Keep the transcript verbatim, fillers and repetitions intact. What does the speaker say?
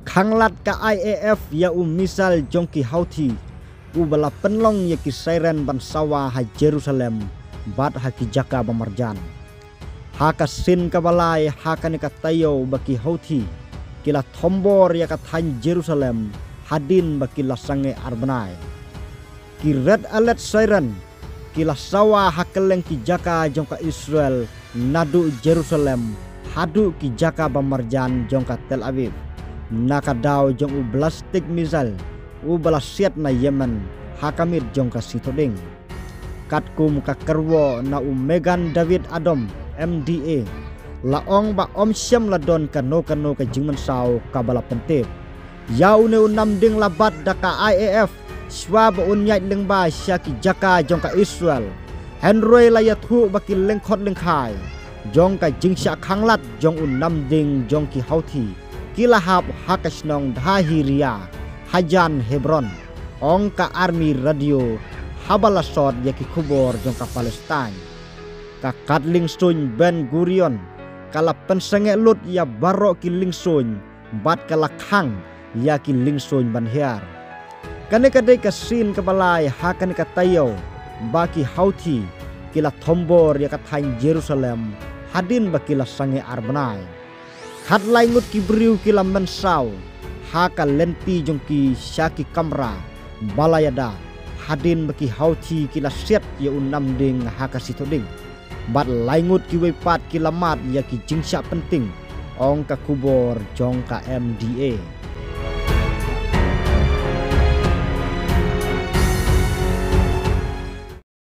Khanglad ka I A F ïa u missile jong ki Houthi, u ba la pynlong ïa ki siren ban sawa ha Jerusalem bad ha ki jaka ba marjan. Ha ka sien ka ba lai ha kane ka taïew ba ki Houthi ki la thombor ïa ka thaiñ Jerusalem hadien ba ki la sangeh ar bnai. Ki red alert siren ki la sawa ha kylleng ki jaka jong ka Israel, naduh Jerusalem haduh ki jaka ba marjan jong ka Tel Aviv, na ka daw jong u ballistic missile u ba la siat na Yemen ha ka miet jong ka sngi Thohdieng. Katkum ka kyrwoh na u Magen David Adom, M D A, la ong ba ym shym la don kano kano ka jingmynsaw ka ba la pyntip. Ïa une u namding la bat da ka I A F shwa ba un ïaid lyngba sha ki jaka jong ka Israel. Hynrei la ïathuh ba ki lyngkhot lyngkhai jong ka jingshah khanglad jong u namding jong ki Houthi ki la hap ha ka shnong Dhahiriyah hajan Hebron, ong ka Army Radio haba la sot ïa ki khubor jong ka Palestine. Ka kad liengsuiñ Ben Gurion ka la pynsangeh lut ïa baroh ki liengsuiñ bad ka la khang ïa ki liengsuiñ ban hiar. Kane ka dei ka sien ka ba lai ha kane ka taïew ba ki Houthi ki la thombor ïa ka thaiñ Jerusalem hadien ba ki la sangeh ar bnai. Khatlai ngut ki briew ki la mynsaw ha ka lynti jong ki sha ki kamra ba la ïada hadien ba ki Houthi ki la siat ïa u namding ha ka sngi Thohdieng. Bad lai ngut kiwei pat ki la mad ïa ki jingshah pynting, ong ka khubor jong ka M D A.